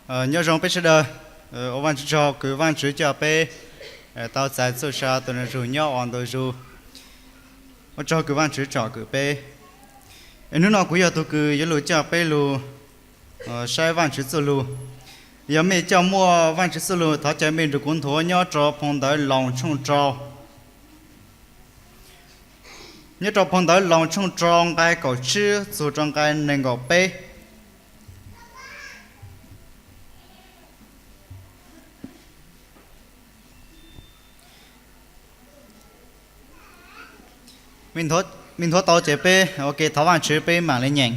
Nyob zoo peb sawv daws, ua Vajtswv tsaug kws Vajtswv coj peb tau txais txuj sa tus nraag zug nyob ua ntu zug. Ua tsaug kws Vajtswv tsom kwm peb. Hnub no kuv yog tug kws yuav lug coj peb lug saib Vajtswv txuj lug. Yog mej coj muaj Vajtswv txuj lug, thov caw mej nrug kuv nthuav nyob rua phoo ntawv Loos tshooj rau. Nyob rua phoo ntawv Loos tshooj rau nqai kaum tsib txug rua nqai neeg nkaum peb. Mej nthuav tau ces peb ua ke thov Vajtswv peb maam le nyeem.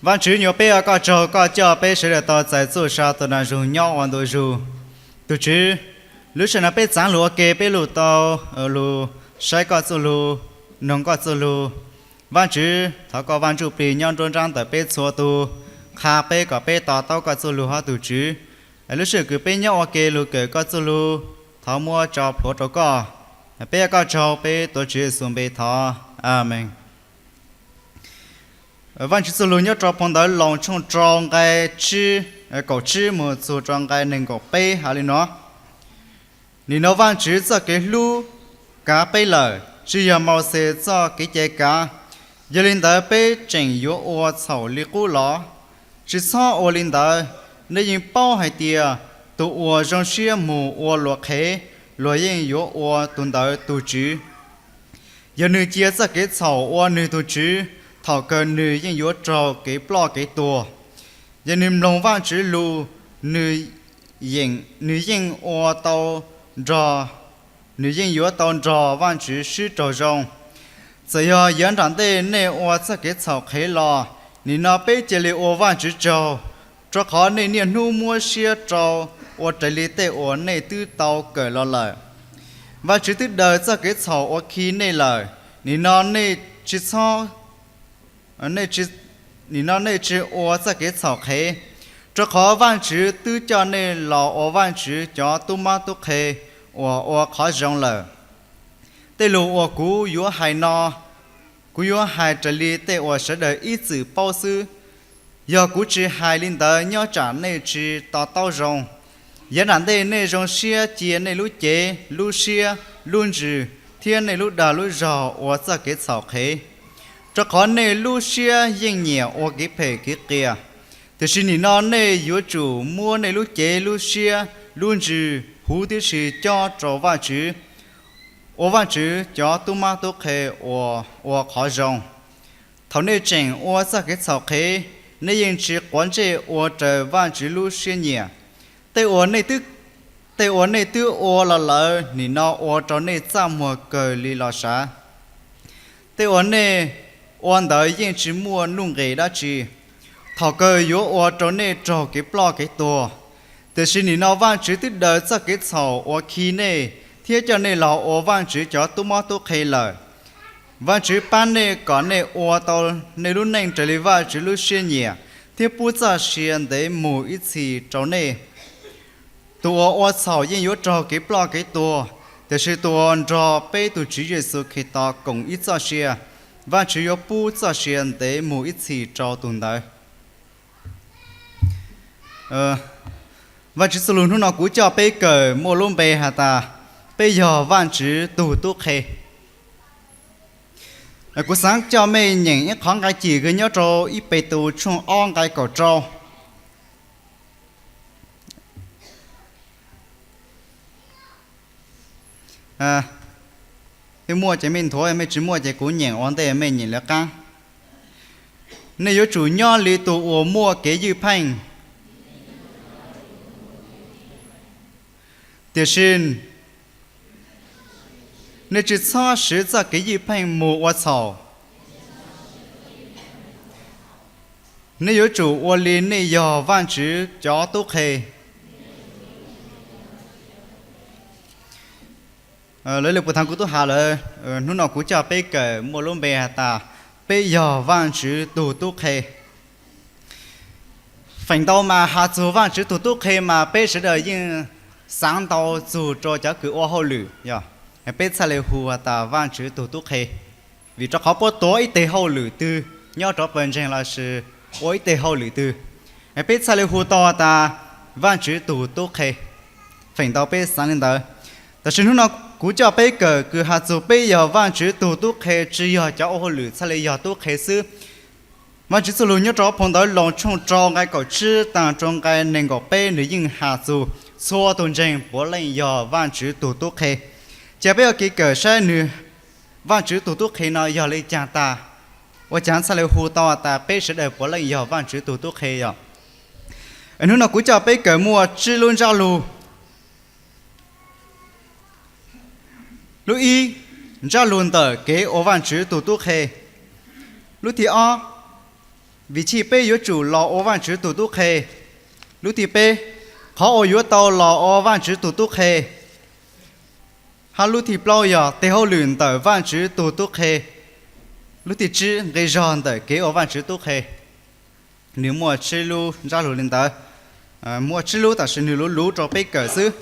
Vajtswv nyuas peb ua koj tsaug koj coj peb sawv daws tau txais txuj sa tus nraag zug nyob ua ntu zug. Tug Tswv, lub sij hawm no peb txaav lug ua ke peb lug tau lug saib koj txuj lug, noog koj txuj lug. Vajtswv, thov koj Vaj Ntsuj Plig nyob nruab nraab ntawm peb txhua tug, qha peb kom peb to taub koj txuj lug hab tug Tswv. Lub sij hawm kws peb nyob ua ke lug kawm koj txuj lug, thov muab tso plhuav rua koj. Peb ua koj tsaug peb tuav Tswv Yexus npe thov, Amees. Vajtswv txuj lug nyob rua phoo ntawv Loos tshooj rau nqai kaum tsib moog txug rua nqai neeg nkaum peb has le nuav. Nim no Vajtswv txoj kev hlub kav peb lawm, tsi yog Mauxes txoj kev cai kav. Yog le ntawd peb tseem yuav ua txhaum le qub los? Tsi txhob ua le ntawd. Nej yeej paub hais tias tus uas zoo siab moog ua luag qhev, luag yeej yuav ua tug ntawd tug tswv. Yog nwg cia txoj kev txhaum ua nwg tug tswv, thaum kawg nwg yeej yuav raug kev ploj kev tuag. Yog nwg mloog Vajtswv lug, nwg yeej ua tau nrog, nwg yeej yuav tau nrog Vajtswv sib raug zoo. Txawm yog yav nram ntej nej ua txoj kev txhaum qhev los, nim no peb cia li ua Vajtswv tsaug, rua qhov nej niaj hnub muab siab rau ua raws li tej uas nej twb tau kawm los lawm. Vajtswv twb daws txoj kev txhaum uas khi nej lawm, nim no nej tsi txhob, nim no nej tsi ua txoj kev txhaum qhev, rua qhov Vajtswv twb coj nej los ua Vajtswv cov tub mab tub qhe uas ua qhov zoo lawm. Tej lug uas kuv yuav hais no, kuv yuav hais raws li tej uas sawv daws ib txwm paub xwb. Yog kuv tsi hais li ntawd nyob tsam nej tsi to taub zoo. Yav nram ntej nej zoo siab cia nej lub cev, lub siab, lub ntsws thiab nej lub dag lub zog ua txoj kev txhaum qhev, rua qhov nej lub siab yeej nyiam ua kev phem kev qias. Tiam sis nim no nej yuav tsum muab nej lub cev, lub siab, lub ntsws huv tib si cob rau Vajtswv, ua Vajtswv cov tub mab tub qhe uas ua qhov zoo. Thaum nej tseem ua txoj kev txhaum qhev, nej yeej tsi quav ntsej ua raws Vajtswv lub siab nyiam. Tej uas nej twb ua los lawm, nim no ua rau nej txaj muag kawg li los sav. Tej uas nej ua ntawd yeej tsi muaj nuj nqes dab tsi, thaum kawg yuav ua rau nej raug kev ploj kev tuag. Tiam sis nim no Vajtswv twb daws txoj kev txhaum uas khi nej thiab coj nej los ua Vajtswv cov tub mab tub qhe lawm. Vajtswv pab nej kom nej ua tau nej lub neej raws li Vajtswv lub siab nyiam thiab pub txoj sia ntev mus ib txhis rau nej. Tus uas ua txhaum yeej yuav raug kev ploj kev tuag, tiam sis tus uas nrog peb tug Tswv Yexus Khetos koom ib txoj sia, Vajtswv yuav pub txoj sia ntev mus ib txhis rau tus ntawd. Vajtswv txuj lug hnub no kuv coj peb kawm muaj lub npe has tas, peb yog Vajtswv tug tub qhe. Kuv xaav coj mej nyeem ib qhov nqai cim kws nyob rau ib Petus tshooj ob nqai kaum rau. Mej muaj ces mej nthuav, mej tsis muaj ces kuv nyeem ua ntej mej nyeem lawv qaab. Nej yuav tsum nyob li tus uas muaj kev ywj pheej, tiam sis nej tsis txhob siv txoj kev ywj pheej mus ua txhaum. Nej yuav tsum ua li nej yog Vajtswv cov tub qhe. Lawv le puas thaam kuv tub has lawm, hnub no kuv coj peb kawm muaj lub npe has tas, peb yog Vajtswv tug tub qhe. Feem ntau mas has txug Vajtswv tug tub qhe mas peb sawv daws yeej xaav ntau txug rua cov kws ua hauj lwm, yog peb txhaj le hu has tas Vajtswv tug tub qhe, vim rau qhov puab tuav ib teg hauj lwm twg nyob rau pawg ntseeg lossis ua ib teg hauj lwm twg. Peb txhaj li hu tau tas Vaajtswv tug tub qhe, feem ntau peb xaav li ntawd. Tab sis hnub no kuv coj peb kawm kws has txug peb yog Vaajtswv tug tub qhe, tsi yog cov ua hauj lwm txhaj li yog tub qhe xwb. Vaajtswv txuj lug nyob rua phau ntawv Loos tshooj rau nqai kaum tsib taag rua nqai neeg nkaum peb, nwg yeej has txug txhua tug ntseeg puav leej yog Vaajtswv tug tub qhe. Ca peb ua kev kawm saib nwg, Vaajtswv tug tub qhe no yog le caag tag, ua caag txhaj li hu tau tas peb sawv daws puav leej yog Vaajtswv tug tub qhe yog. Hnub no kuv coj peb kawm muaj tsib lub ntsab lug. Lub ib, ntsab lug ntawm kev ua Vaajtswv tug tub qhe. Lub thib ob, vim chij peb yuav tsum los ua Vaajtswv tug tub qhe. Lub thib peb, qhov uas yuav tau los ua Vaajtswv tug tub qhe. Hab lub thib plaub yog tes hauj lwm ntawm Vaajtswv tug tub qhe. Lub thib tsib, nqi zog ntawm kev ua Vaajtswv tub qhe. Nwg muaj tsib lub ntsab lug li ntawd, muaj tsib lub tab sis nwg luv luv rua peb kawm xwb.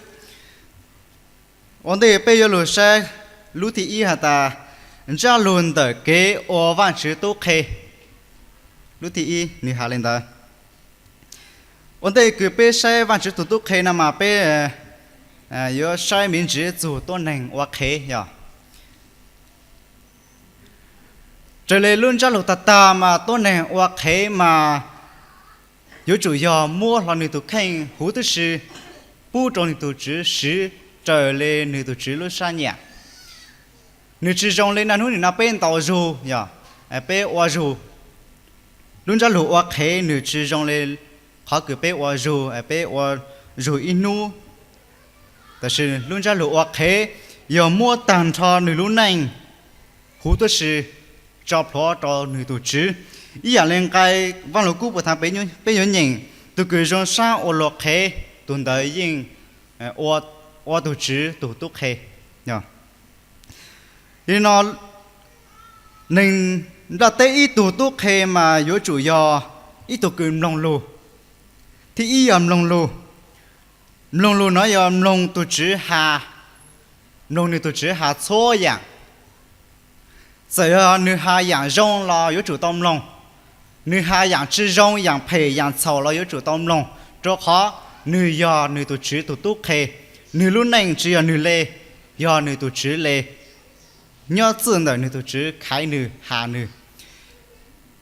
Ua ntej peb yuav lug saib lub thib ib has tas ntsab lug ntawm kev ua Vaajtswv tub qhe. Lub thib ib nwg has li ntawd. Ua ntej kws peb saib Vaajtswv tug tub qhe no mas peb yuav saib me ntsis txug tuab neeg ua qhev yog. Raws le lub ntsab lug tag tag mas tuab neeg ua qhev mas yuav tsum yog muab hlo nwg tug kheej huv tib si pub rua nwg tug tswv siv raws le nwg tug tswv lub sab nyam. Nwg tsi zoo le naj hnub nim no peb ntaus zug yog, peb ua zug. Lub ntsab lug ua qhev nwg tsi zoo le qhov kws peb ua zug, peb ua zug ib hnub. Tab sis lub ntsab lug ua qhev yog muab taag nrho nwg lub neej huv tib si tso plhuav rua nwg tug tswv. Ib yaam le nqai Vaaj Lug Kub puv thaam peb yuav nyeem, tug kws zoo sab ua luag qhev, tug ntawd yeej ua tug tswv tug tub qhe. Yog li no, neeg nplaj teb ib tug tub qhe mas yuav tsum yog ib tug kws mloog lug. Thib ib yog mloog lug. Mloog lug no yog mloog tug tswv has, mloog nwg tug tswv has txhua yaam. Txawm yog nwg has yaam zoo los yuav tsum tau mloog, nwg has yaam tsi zoo, yaam phem, yaam txhaum los yuav tsum tau mloog, rua qhov nwg yog nwg tug tswv tug tub qhe. Nwg lub neej tsi yog nwg le, yog nwg tug tswv le, nyob txwj ntawm nwg tug tswv khaiv nwg, has nwg.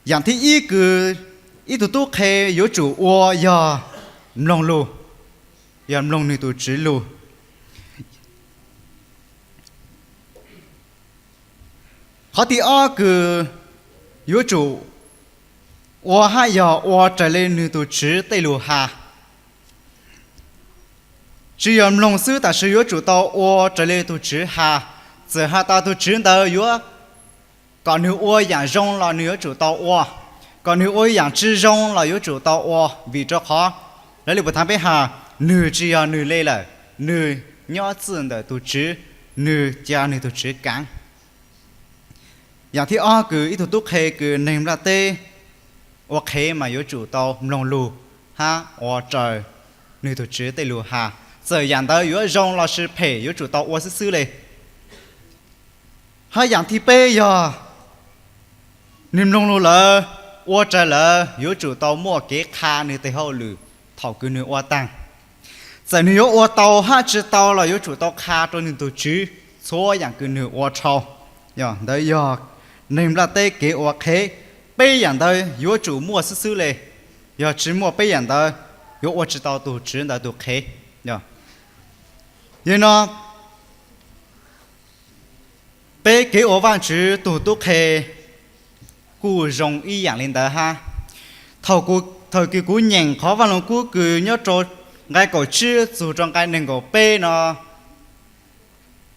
Yaam thib ib kws ib tug tub qhe yuav tsum ua yog mloog lug, yog mloog nwg tug tswv lug. Qhov thib ob kws yuav tsum ua hab yog ua raws le nwg tug tswv tej lug has. Tsi yog mloog xwb, tab sis yuav tsum tau ua raws le tug tswv has. Txawm has tas tug tswv ntawd yuav kom nwg ua yaam zoo los nwg yuav tsum tau ua, kom nwg ua yaam tsi zoo los yuav tsum tau ua, vim rua qhov lawv le puv thaam peb has, nwg tsi yog nwg le lawm, nwg nyob txwj ntawm tug tswv, nwg ca nwg tug tswv kaav. Yaam thib ob kws ib tug tub qhe kws neeg nplaj teb ua qhev mas yuav tsum tau mloog lug hab ua raws nwg tug tswv tej lug has. Txawm yaam ntawd yuav zoo lossis phem yuav tsum tau ua xwb xwb le. Hab yaam thib peb yog nwg mloog lug lawm, ua raws lawm, yuav tsum tau muaj kev qha nwg tes hauj lwm thaum kws nwg ua taag. Txawm nwg yuav ua tau hab tsi tau los yuav tsum tau qha rua nwg tug tswv txhua yaam kws nwg ua dhau. Yog ntawd yog neeg nplaj teb kev ua qhev, peb yaam ntawd yuav tsum muaj xwb xwb le. Yog tsi muaj peb yaam ntawd, yuav ua tsi tau tug tswv ntawd tug qhev. Yog li no, peb kev ua Vaajtswv tug tub qhe kuj zoo ib yaam li ntawd hab. Thaum kws kuv nyeem qhov Vaaj Lug Kub kws nyob rua nqai kaum tsib txug rua nqai neeg nkaum peb no,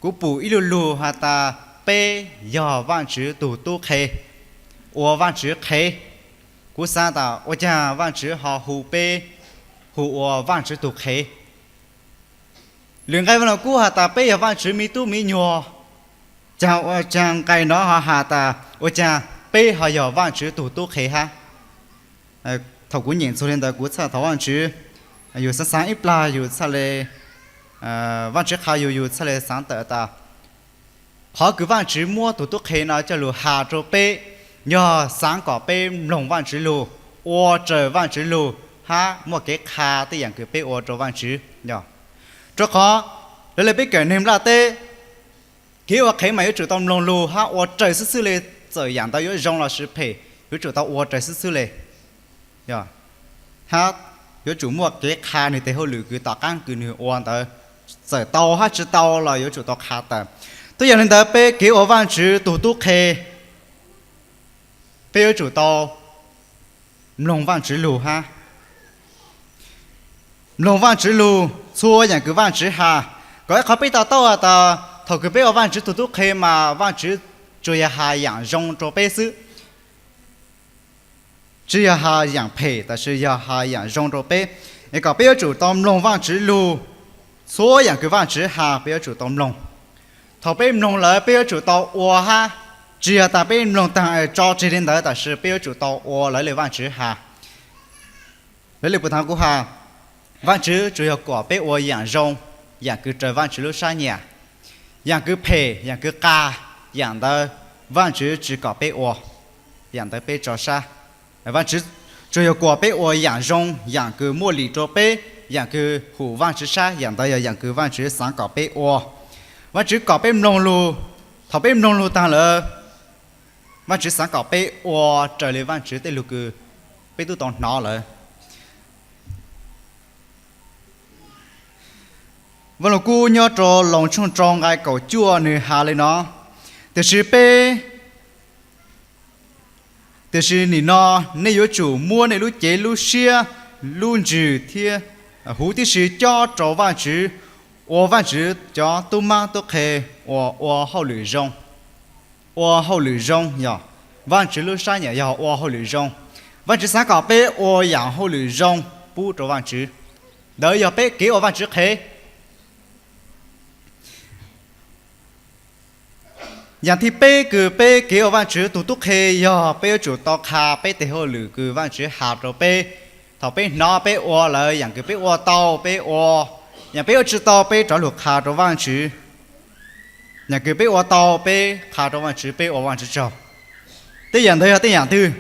kuv pum ib lu lug has tas peb yog Vaajtswv tug tub qhe, ua Vaajtswv qhev. Kuv xaav tas ua caag Vaajtswv ho hu peb hu ua Vaajtswv tug qhev. Lwm nqai Vaaj Lug Kub has tas peb yog Vaajtswv me tub me nyuag, caag ua caag nqai no ho has tas ua caag peb ho yog Vaajtswv tug tub qhe hab. Thaum kuv nyeem txug li ntawd kuv txhaj thov Vaajtswv, yug xaav xaav ib plag yug txhaj le, Vaajtswv qha yug yug txhaj le xaav tawm tas qhov kws Vaajtswv muab tug tub qhe no coj lug has rua peb, yog xaav kom peb mloog Vaajtswv lug, ua raws Vaajtswv lug, hab muaj kev qha tej yaam kws peb ua rua Vaajtswv. Rua qhov lawv le peb kawm neeg nplaj teb, kev ua qhev mas yuav tsum tau mloog lug hab ua raws xwb xwb le. Txawm yaam ntawd yuav zoo lossis phem, yuav tsum tau ua raws xwb xwb le. Hab yuav tsum muaj kev qha nwg tes hauj lwm kws tom qaab kws nwg ua ntawd, txawm tau hab tsi tau los yuav tsum tau qha tawm. Tuab yaam le ntawd peb kev ua Vaajtswv tug tub qhe, peb yuav tsum tau mloog Vaajtswv lug hab mloog Vaajtswv lug txhua yaam kws Vaajtswv has. Kom ib qhov peb to taub has tas thaum kws peb ua Vaajtswv tug tub qhe mas Vaajtswv tsuas yog has yaam zoo rua peb xwb, tsi yog has yaam phem tab sis yog has yaam zoo rua peb. Es kom peb yuav tsum tau mloog Vaajtswv lug txhua yaam kws Vaajtswv has peb yuav tsum tau mloog. Thaum peb mloog lawm peb yuav tsum tau ua hab, tsi yog tas peb mloog taag es tso tseg le ntawd tab sis peb yuav tsum tau ua lawv le Vaajtswv has. Lawv le puv thav kuv has, Vaajtswv tsuas yog kom peb ua yaam zoo, yaam kws raws Vaajtswv lub sab nyam. Yaam kws phem, yaam kws qas, yaam ntawd Vaajtswv tsi kom peb ua, yaam ntawd peb tso sab. Vaajtswv tsuas yog kom peb ua yaam zoo, yaam kws muaj lim rua peb, yaam kws hum Vaajtswv sab, yaam ntawd yog yaam kws Vaajtswv xaav kom peb ua. Vaajtswv kom peb mloog lug, thaum peb mloog lug taag lawm, Vaajtswv xaav kom peb ua raws le Vaajtswv tej lug kws peb tub tau hnov lawm. Vaaj Lug Kub nyob rua Loos tshooj rau nqai kaum cuaj nwg has le no: Tiam sis peb Tiam sis nim no nej yuav tsum muab nej lub cev, lub siab, lub ntsws thiab huv tib si cob rau Vaajtswv, ua Vaajtswv cov tub mab tub qhe uas ua hauj lwm zoo. Ua hauj lwm zoo yog Vaajtswv lub sab nyam yog ua hauj lwm zoo. Vaajtswv xaav kom peb ua yaam hauj lwm zoo pub rau Vaajtswv. Ntawd yog peb kev ua Vaajtswv qhev. Yaam thib peb kws peb kev ua Vaajtswv tug tub qhe yog peb yuav tsum tau qha peb tes hauj lwm kws Vaajtswv has rau peb. Thaum peb hnov peb ua lawm, yaam kws peb ua tau peb ua, yaam peb ua tsi tau peb rov lug qha rau Vaajtswv. Yaam kws peb ua tau peb qha rau Vaajtswv, peb ua Vaajtswv tsaug. Tej yaam ntawd yog tej yaam twg?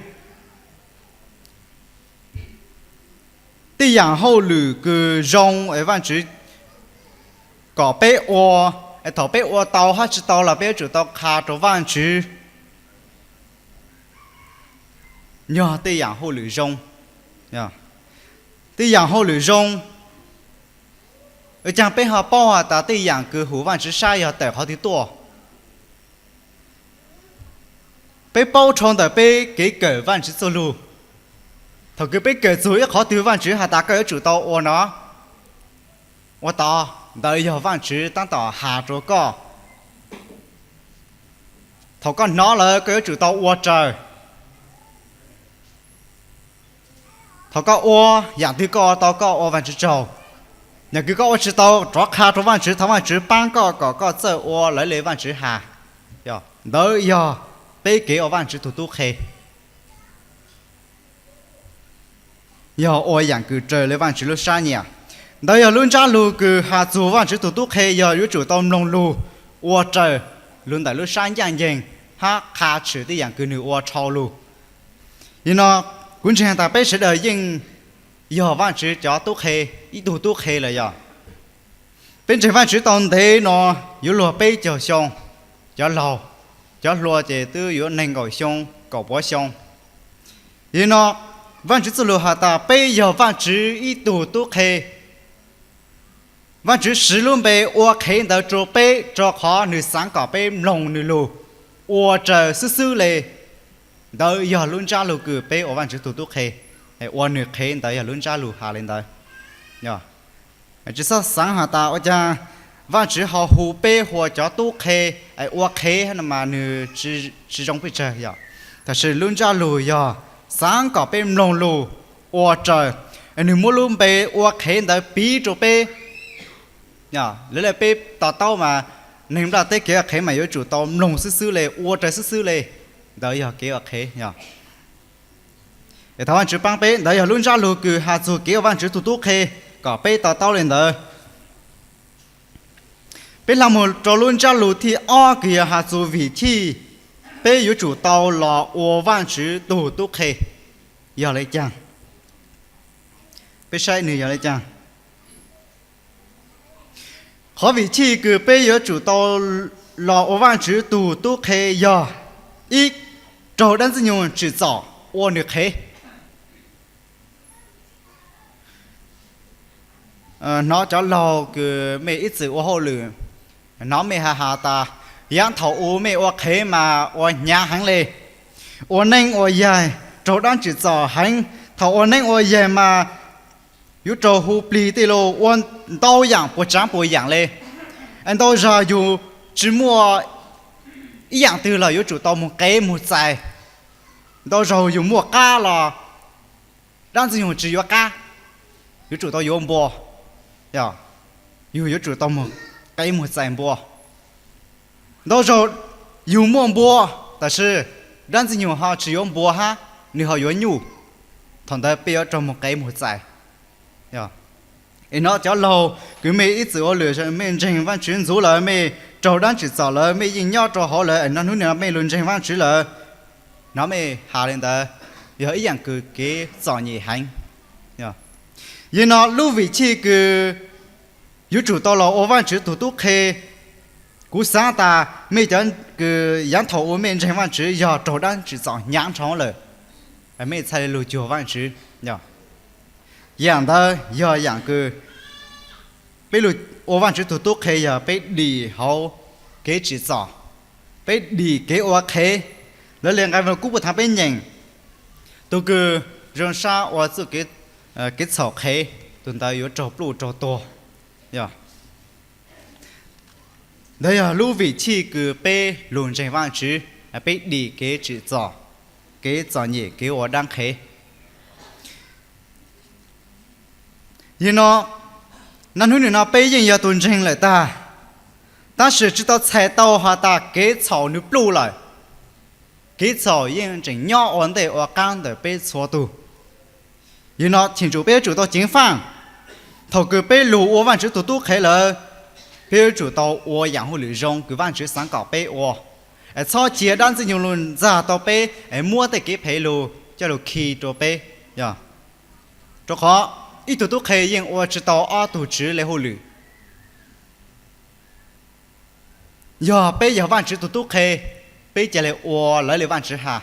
Tej yaam hauj lwm kws zoo es Vaajtswv kom peb ua, es thaum peb ua tau hab tsi tau los peb yuav tsum tau qha rau Vaajtswv, yog tej yaam hauj lwm zoo. Tej yaam hauj lwm zoo, ua caag peb ho paub has tas tej yaam kws hum Vaajtswv sab yog tawm qhov twg tuaj? Peb paub dhau ntawm peb kev kawm Vaajtswv txuj lug. Thaum kws peb kawm txug ib qhov twg Vaajtswv has tas koj yuav tsum tau ua no, ua tod, ntawd yog Vaajtswv taab tom has rua koj. Thaum koj hnov lawm koj yuav tsum tau ua raws. Thaum koj ua yaam twg koj ua tau koj ua Vaajtswv tsaug. Yaam kws koj ua tsi tau rov qha rua Vaajtswv, thov Vaajtswv paab koj kom koj txawj ua lawv le Vaajtswv has. Ntawd yog peb kev ua Vaajtswv tug tub qhe, yog ua yaam kws raws le Vaajtswv lub sab nyam. Ntawd yog lub ntsab lug kws has txug Vaajtswv tug tub qhe yog yuav tsum tau mloog lug, ua raws lug ntawm lub sab ncaaj nceeg hab qha tshwm tej yaam kws nwg ua dhau lug. Yog no, kuv ntseeg tas peb sawv daws yeej yog Vaajtswv cov tub qhe, ib tug tub qhe lawm yog. Peb ntseeg Vaajtswv tau ntev no yuav luag peb caug xyoo, cov laug, cov hluas ces twb yuav neeg nkaum xyoo, kaum puav xyoo. Yog no, Vaajtswv txuj lug has tas peb yog Vaajtswv ib tug tub qhe. Vaajtswv siv lub npe ua qhev ntawd rua peb rua qhov nwg xaav kom peb mloog nwg lug, ua raws xwb xwb le. Ntawd yog lub ntsab lug kws peb ua Vaajtswv tug tub qhe, ua nwg qhev ntawd yog lub ntsab lug has le ntawd. Tsi xob xaav has tas ua caag Vaajtswv ho hu peb hu ua cov tub qhe, ua qhev no mas nwg tsi zoo pes tsawg yog. Tab sis lub ntsab lug yog xaav kom peb mloog lug, ua raws, nwg muab lub npe ua qhev ntawd piv rua peb. Lawv le peb to taub mas neeg nplaj teb kev ua qhev mas yuav tsum tau mloog xwb xwb le, ua raws xwb xwb le. Ntawd yog kev ua qhev. Es thov Vaajtswv paab peb, ntawd yog lub ntsab lug kws has txug kev ua Vaajtswv tug tub qhe, kom peb to taub le ntawd. Peb hla moog rua lub ntsab lug thib ob kws yog has txug vim chij peb yuav tsum tau los ua Vaajtswv tug tub qhe yog le caag. Peb saib nws yog li cas. Qhov vim chij kws peb yuav tsum tau los ua Vaajtswv tug tub qhe yog, ib, raug dlaab Ntxwg Nyoog tsim txom ua nws qhev. Hnov cov laug kws mej ib txwm ua hauj lwm, hnov mej has has tas, yaav thaum u mej ua qhev mas ua hnyav heev le, ua neeb ua yaig raug dlaab tsim txom heev. Thaum ua neeb ua yaig mas yuav raug hu plig tij lug, ua ntau yaam puas tsaav puas yaam le. Ntau zag yug tsi muaj ib yaam twg los yuav tsum tau moog qev moog txais. Ntau zaug yug muaj qab los dlaab Ntxwg Nyoog tsi yuav qab, yuav tsum tau yuav npua, yug yuav tsum tau moog qev moog txais npua. Ntau zaug yug muaj npua, tab sis dlaab Ntxwg Nyoog ho tsi yuav npua hab, nwg ho yuav nyuj. Thaum ntawd peb yuav raug moog qev moog txais. Hnov cov laug kws mej ib txwm ua lwm, mej ntseeg Vaajtswv ntxuv lawm, mej raug dlaab tsim txom lawm, mej yeej nyob rau hauv lawm, nov hnub nwg mej lug ntseeg Vaajtswv lawm, hnov mej has le ntawd, yog ib yaam kws kev txom nyem heev. Yog nov lub vim chij kws yuav tsum tau los ua Vaajtswv tug tub qhe. Kuv xaav tas mej cov kws yaav thaum ua mej ntseeg Vaajtswv yog raug dlaab tsim txom hnyav nrho lawm, mej txhaj le lug cuag Vaajtswv. Yaam ntawd yog yaam kws peb lug ua Vaajtswv tug tub qhe yog peb dim hauv kev tsim txom, peb dim kev ua qhev. Lawv le nqai Vaj Lug Kub puab thaam peb nyeem, tug kws zoo sab ua txuj kev txhaum qhev, tug ntawd yuav raug pluj raug tuag. Yog ntawd yog lub vim chij kws peb lug ntseeg Vaajtswv, peb dim kev tsim txom, kev txom nyem, kev ua dlaab qhev. Yog nov, nov hnub nwg nov peb yeej yog tug ntseeg lawm tag, tab sis tsi tau txhais tau has tas kev txhaum nwg pluj lawm. Kev txhaum yeej tseem nyob ua ntej ua qaab ntawm peb txhua tug. Yog nov cheem tsum peb yuav tsum tau ceev faaj. Thaum kws peb lug ua Vaajtswv tug tub qhe lawm, peb yuav tsum tau ua yaam hauj lwm zoo kws Vaajtswv xaav kom peb ua. Txhob cia dlaab Ntxwg Nyoog lug ntxag tau peb, muab tej kev phem lug coj lug khi rua peb. Yog rua qhov ib tug tub qhe yeej ua tsi tau ob tug tswv le hauj lwm. Yog peb yog Vaajtswv tug tub qhe, peb ca le ua lawv le Vaajtswv has.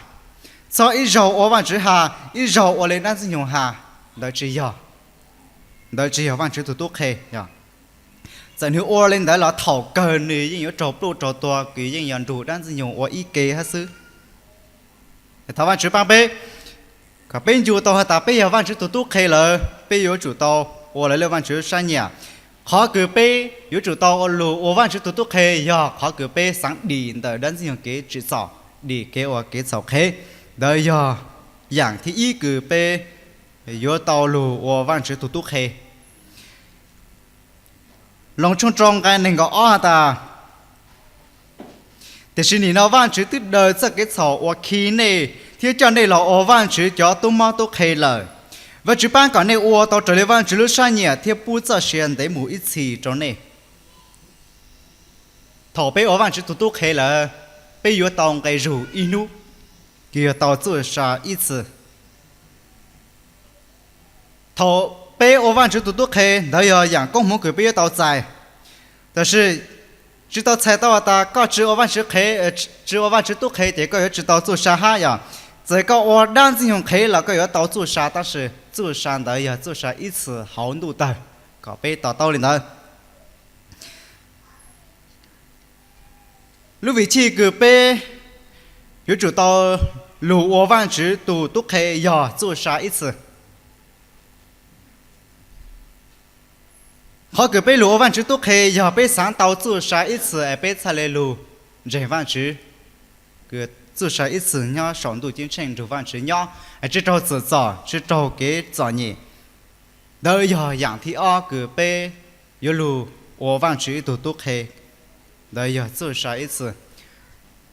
Txhob ib zaug ua Vaajtswv has, ib zaug ua le dlaab Ntxwg Nyoog has, ntawd tsi yog, ntawd tsi yog Vaajtswv tug tub qhe. Txawm nwg ua le ntawd los thaum kawg nwg yeej yuav raug pluj raug tuag, kws yeej yog nrug dlaab Ntxwg Nyoog ua ib ke hab xwb. Thov Vaajtswv paab peb, kom peb ncu tau has tas peb yog Vaajtswv tug tub qhe lawm, peb yuav tsum tau ua lawv le Vaajtswv sab nyiam. Qhov kws peb yuav tsum tau lug ua Vaajtswv tug tub qhe yog qhov kws peb xaav dim ntawm dlaab Ntxwg Nyoog kev tsim txom, dim kev ua kev txhaum qhev. Ntawd yog yaam thib ib kws peb yuav tau lug ua Vaajtswv tug tub qhe. Loos tshooj rau nqai neeg nkaum ob has tas, tiam sis nim no Vaajtswv twb daws txoj kev txhaum uas khi nej thiab coj nej los ua Vaajtswv cov tub mob tub qhe lawm. Vaajtswv paab kom nej ua tau raws li Vaajtswv lub sab nyiam thiab pub txoj sia ntev mus ib txhis rau nej. Thaum peb ua Vaajtswv tug tub qhe lawm, peb yuav tau nqe zug ib hnub, kws yog tau txuj sa ib txhis. Thaum peb ua Vaajtswv tug tub qhe, ntawd yog yaam koob hmoov kws peb yuav tau txais. Tab sis tsi tau txhais tau has tas koj tsi ua Vaajtswv qhe, tsi ua Vaajtswv tub qhe ces koj yuav tsi tau txuj sa hab yog. Txawm koj ua dlaab Ntxwg Nyoog qhev los koj yuav tau txuj sa, tab sis txuj sa ntawd yog txuj sa ib txhis hauv ntuj tawg, kom peb to taub li ntawd. Lub vim chij kws peb yuav tsum tau lug ua Vaajtswv tug tub qhe yog txuj sa ib txhis. Qhov kws peb lug ua Vaajtswv tub qhe yog peb xaav tau txuj sa ib txhis es peb txhaj le lug ntseeg Vaajtswv, kws txuj sa ib txhis nyob saum ntuj ceeb tsheej nrug Vaajtswv nyob, tsi raug txim txom, tsi raug kev txom nyem. Ntawd yog yaam thib ob kws peb yuav lug ua Vaajtswv ib tug tub qhe. Ntawd yog txuj sa ib txhis.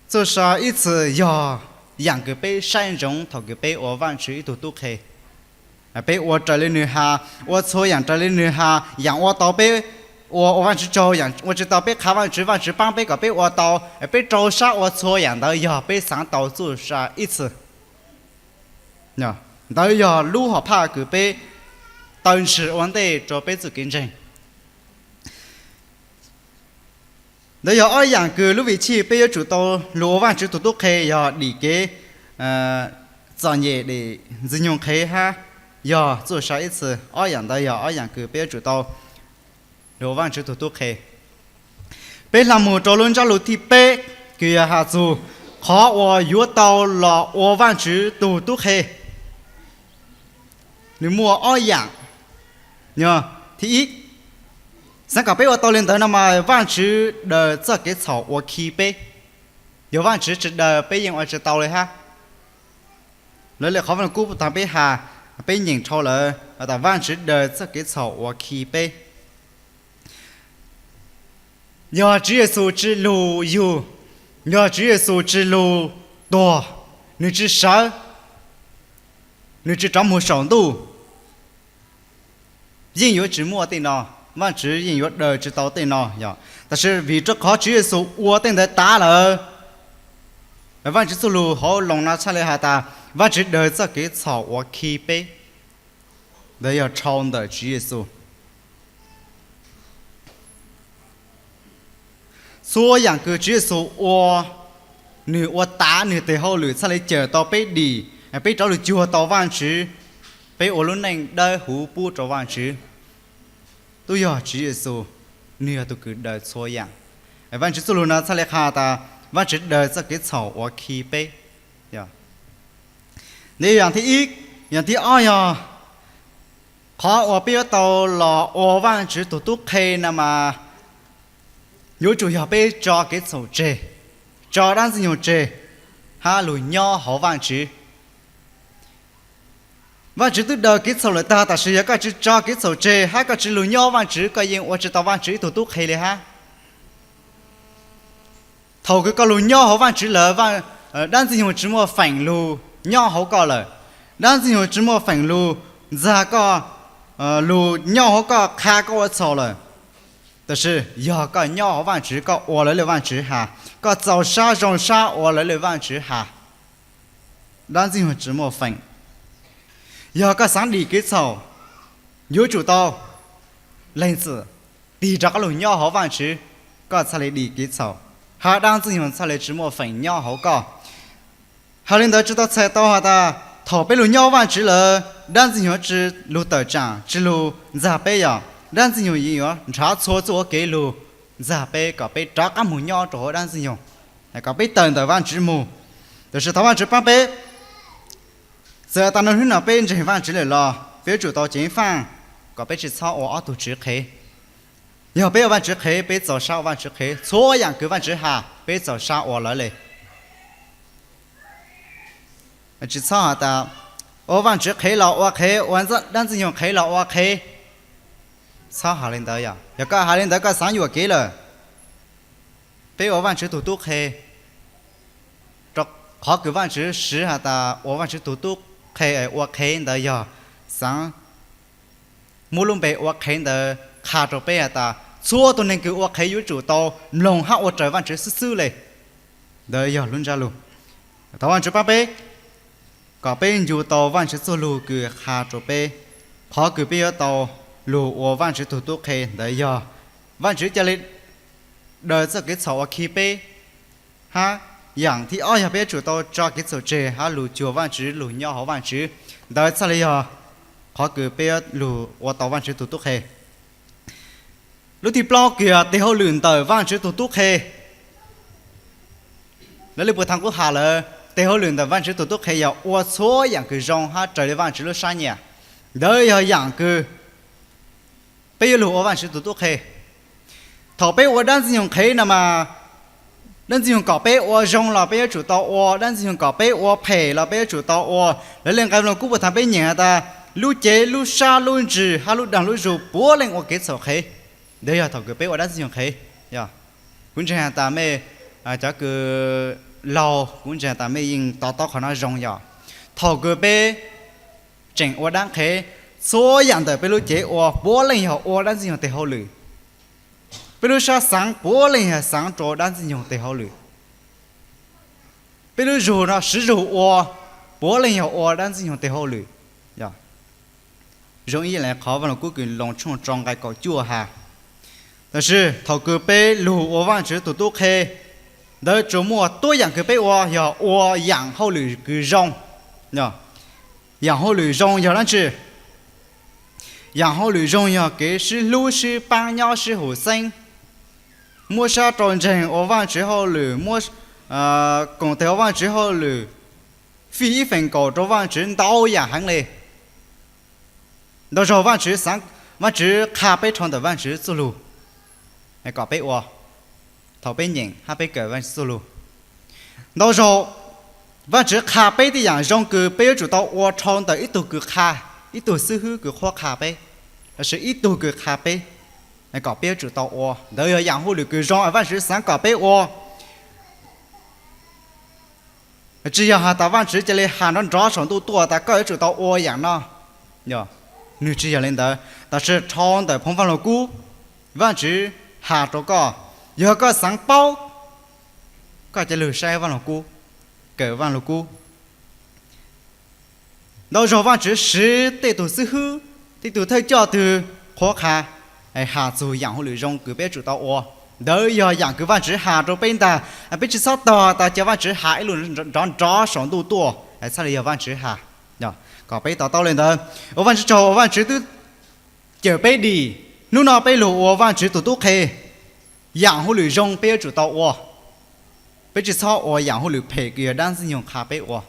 Txuj sa ib txhis yog yaam kws peb saib ntsoov thaum kws peb ua Vaajtswv ib tug tub qhe. Peb ua raws li nwg has, ua txhua yaam raws li nwg has, yaam ua tau peb ua, ua Vaajtswv tsaug, yaam ua tsi tau peb qha Vaajtswv, Vaajtswv paab peb kom peb ua tau. Peb rau sab ua txhua yaam ntawd yog peb xaav tau txuj sa ib txhis. Ntawd yog lub hom phaj kws peb taw ntshis ua ntej rau peb txoj kev ntseeg. Ntawd yog ob yam kws lub vim chij peb yuav tsum tau luag ua Vaajtswv tug tub qhe yog dim kev txom nyem dim Ntxwg Nyoog qhev hab yog txuj sa ib txhis. Ob yam ntawd yog ob yam kws peb yuav tsum tau luag ua Vaajtswv tug tub qhe. Peb hla moog rau lub ntsab lug thib peb kws yog has txug qhov uas yuav tau los ua Vaajtswv tug tub qhe. Nws muaj ob yam. Thib ib, xaav kom peb ua tau le ntawd no mas Vaajtswv daws txoj kev txhaum ua khi peb. Yog Vaajtswv tsi daws peb yeej ua tsi tau le hab. Lawv le qhov Vaaj Lug Kub taag peb has, peb nyeem dhau lawm tas Vaajtswv daws txoj kev txhaum ua khi peb. Yog Tswv Yexus tsi lug yug, yog Tswv Yexus tsi lug tuag, nws tsi sawv, nws tsi rov moog saum ntuj, yeej yuav tsi muaj tej no, Vaajtswv yeej yuav daws tsi tau tej no yog. Tab sis vim rau qhov Tswv Yexus ua tej ntawd tav lawm, Vaajtswv txuj lug hauv Loos no tshaj le has tas Vaajtswv daws txoj kev txhaum ua khi peb. Ntawd yog dhau ntawm Tswv Yexus. Txhua yaam kws Tswv Yexus ua, nwg ua tav nwg teg hauj lwm txhaj le cawm tau peb dim, peb rov lug cuag tau Vaajtswv, peb ua lub neej dawb huv pub rau Vaajtswv. Tub yog Tswv Yexus, nwg yog tug kws daws txhua yaam. Vaajtswv txuj lug no txhaj le qha tas Vaajtswv daws txoj kev txhaum ua khi peb. Ntawd yaam thib ib. Yaam thib ob yog qhov uas peb yuav tau los ua Vaajtswv tug tub qhe no mas yuav tsum yog peb tso kev txhaum tseg, tso dlaab Ntxwg Nyoog tseg, hab lug nyob hauv Vaajtswv. Vaajtswv twb daws kev txhaum lawm tag, tab sis yog koj tsi tso kev txhaum tseg hab koj tsi lug nyob Vaajtswv, koj yeej ua tsi tau Vaajtswv ib tug tub qhe le hab. Thaum kws koj lug nyob hauv Vaajtswv lawm, dlaab Ntxwg Nyoog tsi muaj feem lug nyob hauv koj lawm. Dlaab Ntxwg Nyoog tsi muaj feem lug ntxag koj, lug nyob hauv koj qha koj ua txhaum lawm. Tab sis yog koj nyob hauv Vaajtswv, koj ua lawv le Vaajtswv has, koj txaus sab zoo sab ua lawv le Vaajtswv has, dlaab Ntxwg Nyoog tsi muaj feem. Yog koj xaav dim kev txhaum, yuav tsum tau lees txim, tig rov qab lug nyob hauv Vaajtswv, koj txhaj le dim kev txhaum, hab dlaab Ntxwg Nyoog txhaj le tsi muaj feem nyob hauv koj. Has le ntawd tsi tau txhais tau has tas thaum peb lug nyob Vaajtswv lawm, dlaab Ntxwg Nyoog tsi lug tawm tsaam tsi lug ntxag peb, yog dlaab Ntxwg Nyoog yeej yuav nrhav txhua txuj ua kev lug ntxag peb kom peb rov qab moog nyob rau hauv dlaab Ntxwg Nyoog, kom peb tawm ntawm Vaajtswv moog. Tab sis thov Vaajtswv paab peb, txawm tas nub hnub no peb ntseeg Vaajtswv lawm los peb yuav tsum tau ceev faaj kom peb tsi txhob ua ob tug tswv qhev. Yog peb ua Vaajtswv qhev, peb txaus sab ua Vaajtswv qhev, txhua yaam kws Vaajtswv has peb txaus sab ua lawv le. Tsi txhob has tas ua Vaajtswv qhev los ua qhev, ua dlaab Ntxwg Nyoog qhev los ua qhev. Txhob has le ntawd, yog koj has le ntawd koj xaav yuam kev lawm. Peb ua Vaajtswv tug tub qhe, rau qhov kws Vaajtswv siv has tas ua Vaajtswv tug tub qhe, ua qhev ntawd yog xaav muab lub npe ua qhev ntawd qha rau peb has tas txhua tug neeg kws ua qhev yuav tsum tau mloog hab ua raws Vaajtswv xwb xwb le. Ntawd yog lub ntsab lug. Thov Vaajtswv paab peb kom peb ncu tau Vaajtswv txuj lug kws qha rau peb, qhov kws peb yuav tau lug ua Vaajtswv tug tub qhe ntawd yog Vaajtswv ca le daws txoj kev txhaum ua khi peb, hab yaam thib ob yog peb yuav tsum tau tso kev txhaum tseg hab lug cuag Vaajtswv, lug nyob hauv Vaajtswv. Ntawd txhaj le yog qhov kws peb yuav lug ua tau Vaajtswv tug tub qhe. Lub thib plaub kws yog tes hauj lwm ntawm Vaajtswv tug tub qhe. Lawv le puag thaam kuv has lawm, tes hauj lwm ntawm Vaajtswv tug tub qhe yog ua txhua yaam kws zoo hab raws le Vaajtswv lub sab nyam. Ntawd yog yaam kws peb yuav lug ua Vaajtswv tug tub qhe. Thaum peb ua dlaab Ntxwg Nyoog qhev no mas, dlaab Ntxwg Nyoog kom peb ua zoo los peb yuav tsum tau ua, dlaab Ntxwg Nyoog kom peb ua phem los peb yuav tsum tau ua. Lawv le nqe Vaaj Lug Kub puag thaam peb nyeem has tas lub cev, lub sab, lub ntsws hab lub daag lub zug puav leej ua kev txhaum qhev. Ntawd yog thaum kws peb ua dlaab Ntxwg Nyoog qhev. Kuv ntseeg has tas mej cov kws laug, kuv ntseeg has tas mej yeej to taub qhov no zoo yog, thaum kws peb tseem ua dlaab qhev, txhua yaam ntawm peb lub cev ua puav leej yog ua dlaab Ntxwg Nyoog tes hauj lwm. Peb lub sab xaav puav leej yog xaav rua dlaab Ntxwg Nyoog tes hauj lwm. Peb lub zug no siv zug ua puav leej yog ua dlaab Ntxwg Nyoog tes hauj lwm. zoo ib yam li qhov Vaj Lug Kub kws Loos tshooj rau nqai kaum cuaj has. Tab sis thaum kws peb lug ua Vaajtswv tug tub qhe, ntawd tsuas muaj tuab yaam kws peb ua yog ua yaam hauj lwm kws zoo. Yaam hauj lwm zoo yog dlaab tsi? Yaam hauj lwm zoo yog kev sib hlub sib paab nyob sib hum xeeb, muab sab rau ntseeg ua Vaajtswv hauj lwm, muab koom teg ua Vaajtswv hauj lwm, fij ib feem kaum rau Vaajtswv ntau yaam heev le. Ntau zaug Vaajtswv, Vaajtswv qha peb dhau ntawm Vaajtswv txuj lug kom peb ua thaum peb nyeem hab peb kawm Vaajtswv txuj lug. Ntau zaug Vaajtswv qha peb tej yaam zoo kws peb yuav tsum tau ua dhau ntawm ib tug kws qha, ib tug xib hwb kws qhuab qha peb, lossis ib tug kws qha peb kom peb yuav tsum tau ua. Ntawd yog yaam hauj lwm kws zoo Vaajtswv xaav kom peb ua. Tsi yog has tas Vaajtswv ca le has nrov nrov saum ntuj tuaj tas koj yuav tsum tau ua yaam no. Nwg tsi yog le ntawd, tab sis dhau ntawm phoo Vaaj Lug Kub, Vaajtswv has rau koj, yog koj xaav paub, koj ca lug saib Vaaj Lug Kub, kawm Vaaj Lug Kub. Ntau zaug Vaajtswv siv tej tug xib hwb, tej tug thawj coj twg qhuab qha, has txug yaam hauj lwm zoo kws peb yuav tsum tau ua. Ntawd yog yaam kws Vaajtswv has rau peb ntag. Peb tsi xob tog tas ca Vaajtswv has ib lus nrov nrov saum ntuj tuaj, txhaj le yog Vaajtswv has. Kom peb to taub le ntawd, ua Vaajtswv tsaug uas Vaajtswv twb cawm peb dim. Hnub no peb lug ua Vaajtswv tug tub qhe, yaam hauj lwm zoo peb yuav tsum tau ua. Peb tsi xob ua yaam hauj lwm phem kws yog dlaab ntxwg nyoog qha peb ua.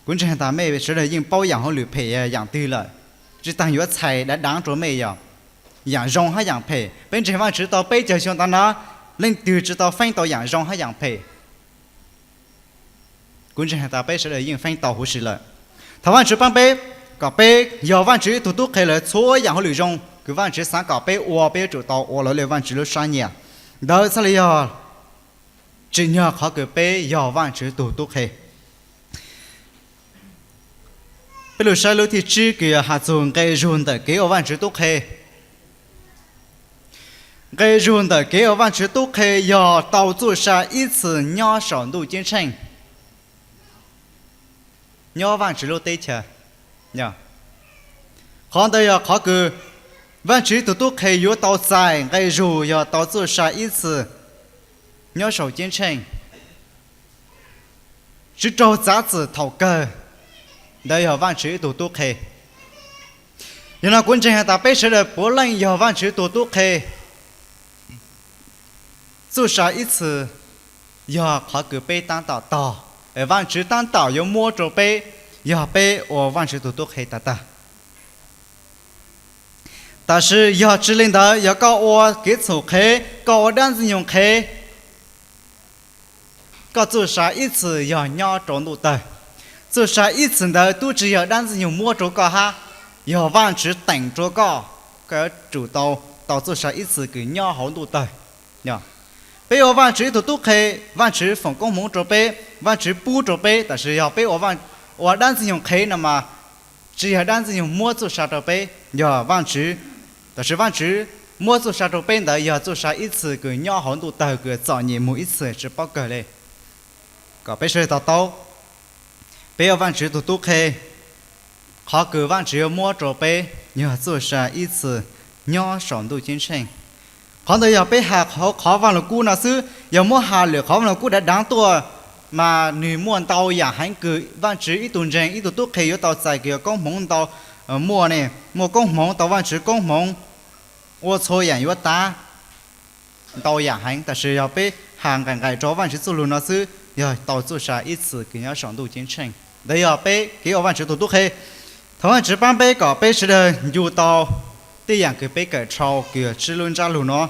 Kuv ntseeg tas mej sawv daws yeej paub yaam hauj lwm phem yog yaam twg lawm, tsi taag yuav txhais dav daav rua mej yog yaam zoo hab yaam phem. Peb ntseeg Vaajtswv tau peb caug xyoo tav no, leej twg tsi tau feeb tau yaam zoo hab yaam phem? Kuv ntseeg tas peb sawv daws yeej feeb tau huv si lawm. Thov Vaajtswv paab peb kom peb yog Vaajtswv tug tub qhe lawm, txhua yaam hauj lwm zoo kws Vaajtswv xaav kom peb ua peb yuav tsum tau ua lawv le Vaajtswv lub sab nyiam. Ntawd txhaj le yog tsim nyog qhov kws peb yog Vaajtswv tug tub qhe. Peb lug saib lub thib tsib kws has txug nqe zug ntawm kev ua Vaajtswv tub qhe. Nqe zug ntawm kev ua Vaajtswv tub qhe yog tau txuj sa ib txhis nyob saum ntuj ceeb tsheej, nyob Vaajtswv lub teb chaws. Qhov ntawd yog qhov kws Vaajtswv tug tub qhe yuav tau txais nqe zug yog tau txuj sa ib txhis nyob saum ceeb tsheej, tsi raug txav txim thaum kawg. Ntawd yog Vaajtswv ib tug tub qhe. Yog no kuv ntseeg has tas peb sawv daws puav leej yog Vaajtswv tug tub qhe. Txuj sa ib txhis yog qhov kws peb taab tom tog, Vaajtswv taab tom yuav muab rua peb yog peb ua Vaajtswv tug tub qhe tag tag. Tab sis yog tsi le ntawd, yog koj ua kev txhum qhev, koj ua dlaab ntxwg nyoog qhev, koj txuj sa ib txhis yog nyob rua ntuj tawg. Txuj sa ib txhis ntawd tub tsi yog dlaab ntxwg nyoog muab rua koj hab, yog Vaajtswv teem rua koj, koj yuav tsum tau tau txuj sa ib txhis kws nyob hauv ntuj tawg. Peb ua Vaajtswv ib tug tub qhe, Vaajtswv foom koob hmoov rua peb, Vaajtswv pub rua peb, tab sis yog peb ua dlaab ntxwg nyoog qhev no mas tsi yog dlaab ntxwg nyoog muab txuj sa rua peb, yog Vaajtswv. Tab sis Vaajtswv muab txuj sa rua peb ntawd yog txuj sa ib txhis kws nyob hauv ntuj tawg kws txom nyem moog ib txhis tsi paub kawg le. Kom peb sawv daws to taub, peb ua Vaajtswv tug tub qhe, qhov kws Vaajtswv yuav muab rua peb yog txuj sa ib txhis nyob saum ntuj ceeb tsheej. Qhov ntawd yog peb has hauv qhov Vaaj Lug Kub no xwb, yog muab has lwm qhov Vaaj Lug Kub dav daav tuaj mas nwg muaj ntau yaam heev kws Vaajtswv ib tug ntseeg ib tug tub qhe yuav tau txais kws yog koob hmoov ntau muaj ne, muaj koob hmoov tau Vaajtswv koob hmoov, ua txhua yaam yuav tav ntau yaam heev, tab sis yog peb has nqaim nqaim rua Vaajtswv txuj lug no xwb yog tau txuj sa ib txhis kws nyob saum ntuj ceeb tsheej. Ntawd yog peb kev ua Vaajtswv tug tub qhe. Thov Vaajtswv paab peb kom peb sawv daws ncu tau tej yaam kws peb kawm dhau kws yog tsib lub ntsab lug no.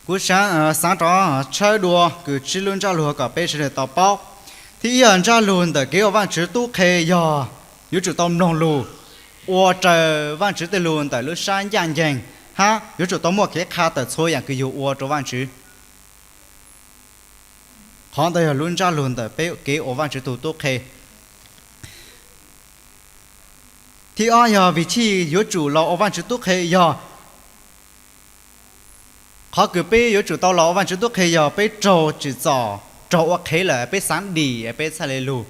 Kuv xaav rov tshawb dua kws tsib lub ntsab lug kom peb sawv daws tau paub. Thib ib yog ntsab lug ntawm kev ua Vaajtswv tub qhe yog yuav tsum tau mloog lug, ua raws Vaajtswv tej lug ntawm lub sab ncaj nceeg, hab yuav tsum tau muaj kev qha tawm txhua yaam kws yug ua rua Vaajtswv. Qhov ntawd yog lub ntsab lug ntawm peb kev ua Vaajtswv tug tub qhe. Thib ob yog vim chij yuav tsum los ua Vaajtswv tub qhe yog, qhov kws peb yuav tsum tau los ua Vaajtswv tub qhe yog peb raug tsim txom, raug ua qhev lawm peb xaav dim peb txhaj le lug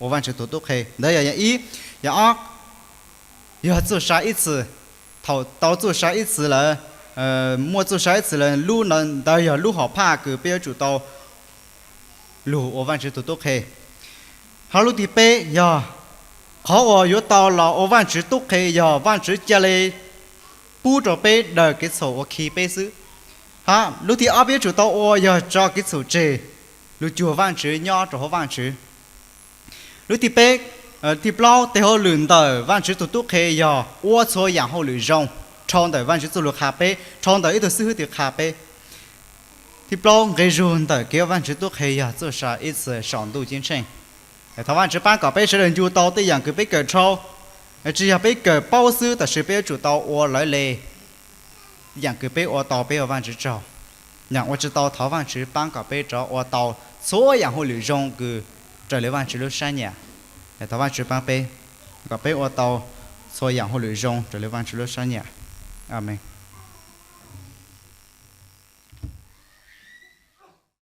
ua Vaajtswv tug tub qhe. Ntawd yog yaam ib. Yaam ob, yog txuj sa ib txhis. Thaum tau txuj sa ib txhis lawm, muaj txuj sa ib txhis lawm, lub ntawd yog lub hom phaj kws peb yuav tsum tau lug ua Vaajtswv tug tub qhe. Hab lub thib peb yog qhov uas yuav tau los ua Vaajtswv tub qhe yog Vaajtswv ca le pub rua peb daws kev txhaum uas khi peb xwb. Hab lub thib ob peb yuav tsum tau ua yog tso kev txhaum tseg, lug cuag Vaajtswv nyob rua huv Vaajtswv. Lub thib peb, thib plaub, tes hauj lwm ntawm Vaajtswv tug tub qhe yog ua txhua yaam hauj lwm zoo, dhau ntawm Vaajtswv txuj lug qha peb, dhau ntawm ib tug xib hwb twg qha peb. Thib plaub, nqe zug ntawm kev ua Vaajtswv tub qhe yog txuj sa ib txhis saum ntuj ceeb tsheej. Thov Vaajtswv paab kom peb sawv daws ncu tau tej yaam kws peb kawm dhau, tsi yog peb kawm paub xwb, tab sis peb yuav tsum tau ua lawv le. Yaam kws peb ua tau peb ua Vaajtswv tsaug. Yaam ua tsi tau thov Vaajtswv paab kom peb rov ua tau txhua yaam hauj lwm zoo kws raws le Vaajtswv lub sab nyam. Thov Vaajtswv paab peb kom peb ua tau txhua yaam hauj lwm zoo raws le Vaajtswv lub sab nyam. Amees.